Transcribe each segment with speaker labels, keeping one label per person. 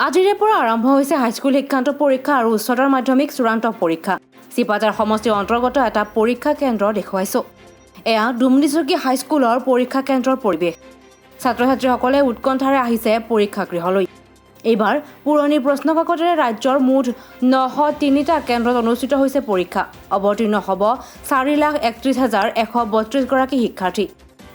Speaker 1: আজিৰে পৰা আৰম্ভ হৈছে হাইস্কুল শিক্ষান্ত পৰীক্ষা আৰু উচ্চতৰ মাধ্যমিক চূড়ান্ত পৰীক্ষা। চিপাঝাৰ সমষ্টিৰ অন্তৰ্গত এটা পৰীক্ষা কেন্দ্ৰ দেখুৱাইছো। এয়া দুমনিচকী হাইস্কুলৰ পৰীক্ষা কেন্দ্ৰৰ পৰিৱেশ। ছাত্ৰ ছাত্ৰীসকলে উৎকণ্ঠাৰে আহিছে পৰীক্ষাগৃহলৈ। এইবাৰ পুৰণি প্ৰশ্নকাকতেৰে ৰাজ্যৰ মুঠ 903টা কেন্দ্ৰত অনুষ্ঠিত হৈছে পৰীক্ষা। অৱতীৰ্ণ হ'ব 4,31,132গৰাকী শিক্ষাৰ্থী।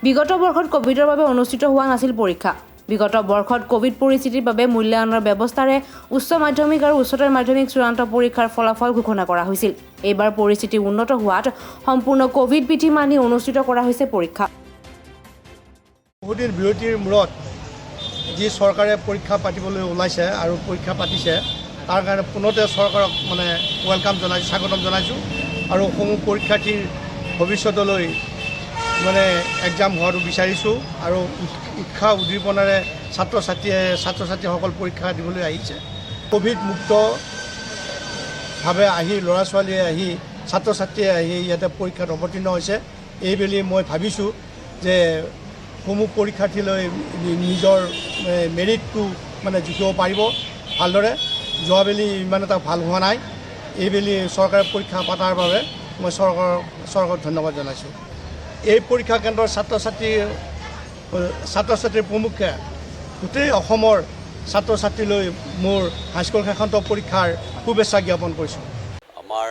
Speaker 1: বিগত বৰ্ষত কভিডৰ বাবে অনুষ্ঠিত হোৱা নাছিল পৰীক্ষা। বিগত বৰ্ষত কভিড পৰিস্থিতিৰ বাবে মূল্যায়নৰ ব্যৱস্থাৰে উচ্চ মাধ্যমিক আৰু উচ্চতৰ মাধ্যমিক চূড়ান্ত পৰীক্ষাৰ ফলাফল ঘোষণা কৰা হৈছিল। এইবাৰ পৰিস্থিতি উন্নত হোৱাত সম্পূৰ্ণ কভিড বিধি মানি অনুষ্ঠিত কৰা হৈছে পৰীক্ষা।
Speaker 2: বহুদিন বিৰতিৰ মূৰত যি চৰকাৰে পৰীক্ষা পাতিবলৈ ওলাইছে আৰু পৰীক্ষা পাতিছে, তাৰ কাৰণে পোনতে চৰকাৰক মানে welcome জনাইছোঁ, স্বাগতম জনাইছোঁ আৰু সমূহ পৰীক্ষাৰ্থীৰ ভৱিষ্যতলৈ মানে এক্সাম হোৱাটো বিচাৰিছোঁ আৰু উৎসাহ উদ্দীপনাৰে ছাত্ৰ ছাত্ৰীসকল পৰীক্ষা দিবলৈ আহিছে। ক'ভিড মুক্তভাৱে আহি ল'ৰা ছোৱালীয়ে আহি, ছাত্ৰ ছাত্ৰীয়ে আহি ইয়াতে পৰীক্ষাত অৱতীৰ্ণ হৈছে। এইবেলি মই ভাবিছোঁ যে সমূহ পৰীক্ষাৰ্থীলৈ নিজৰ মেৰিটটো মানে জুখিব পাৰিব ভালদৰে। যোৱাবেলি ইমান এটা ভাল হোৱা নাই। এইবেলি চৰকাৰে পৰীক্ষা পতাৰ বাবে মই চৰকাৰক ধন্যবাদ জনাইছোঁ। এই পৰীক্ষা কেন্দ্ৰৰ ছাত্ৰ ছাত্ৰীৰ প্ৰমুখ্যে গোটেই অসমৰ ছাত্ৰ ছাত্ৰীলৈ মোৰ হাইস্কুল শিক্ষান্ত পৰীক্ষাৰ শুভেচ্ছা জ্ঞাপন কৰিছোঁ।
Speaker 3: আমাৰ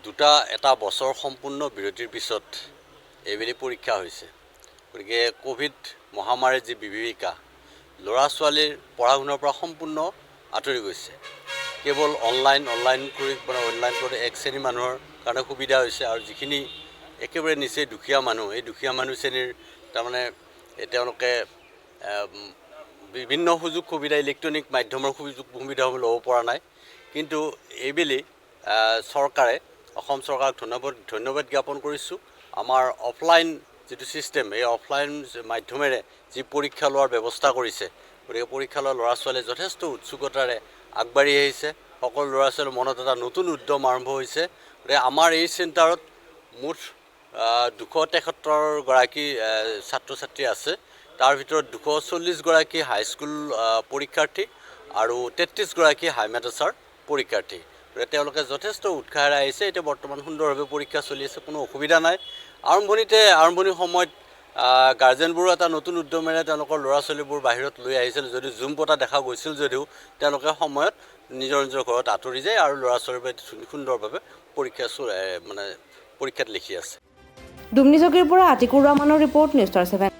Speaker 3: দুটা এটা বছৰ সম্পূৰ্ণ বিৰতিৰ পিছত এইবেলি পৰীক্ষা হৈছে। গতিকে ক'ভিড মহামাৰীৰ যি বিভীষিকা, ল'ৰা ছোৱালীৰ পঢ়া শুনাৰ পৰা সম্পূৰ্ণ আঁতৰি গৈছে। কেৱল অনলাইন অনলাইন কৰি, মানে অনলাইন কৰি এক শ্ৰেণীৰ মানুহৰ কাৰণে সুবিধা হৈছে আৰু যিখিনি একেবাৰে নিচেই দুখীয়া মানুহ, এই দুখীয়া মানুহ শ্ৰেণীৰ তাৰমানে এই তেওঁলোকে বিভিন্ন সুযোগ সুবিধা, ইলেক্ট্ৰনিক মাধ্যমৰ সুযোগ সুবিধাসমূহ ল'ব পৰা নাই। কিন্তু এইবেলি চৰকাৰে, অসম চৰকাৰক ধন্যবাদ ধন্যবাদ জ্ঞাপন কৰিছোঁ। আমাৰ অফলাইন যিটো ছিষ্টেম, এই অফলাইন মাধ্যমেৰে যি পৰীক্ষা লোৱাৰ ব্যৱস্থা কৰিছে, গতিকে পৰীক্ষা লোৱা ল'ৰা ছোৱালীয়ে যথেষ্ট উৎসুকতাৰে আগবাঢ়ি আহিছে। সকলো ল'ৰা ছোৱালীৰ মনত এটা নতুন উদ্যম আৰম্ভ হৈছে। গতিকে আমাৰ এই চেণ্টাৰত মুঠ 273গৰাকী ছাত্ৰ ছাত্ৰী আছে। তাৰ ভিতৰত 240গৰাকী হাইস্কুল পৰীক্ষাৰ্থী আৰু 33গৰাকী হাই মাদ্ৰাছাৰ পৰীক্ষাৰ্থী। গতিকে তেওঁলোকে যথেষ্ট উৎসাহেৰে আহিছে। এতিয়া বৰ্তমান সুন্দৰভাৱে পৰীক্ষা চলি আছে, কোনো অসুবিধা নাই। আৰম্ভণিৰ সময়ত গাৰ্জেনবোৰো এটা নতুন উদ্যমেৰে তেওঁলোকৰ ল'ৰা ছোৱালীবোৰ বাহিৰত লৈ আহিছিল যদিও, জুম পতা দেখা গৈছিল যদিও, তেওঁলোকে সময়ত নিজৰ নিজৰ ঘৰত আঁতৰি যায় আৰু ল'ৰা ছোৱালীবোৰে সুন্দৰভাৱে পৰীক্ষা মানে পৰীক্ষাত লিখি আছে।
Speaker 1: দুমনিচকীৰ পৰা আতিকুৰ ৰহমানৰ ৰিপৰ্ট, নিউজ ষ্টাৰ 7।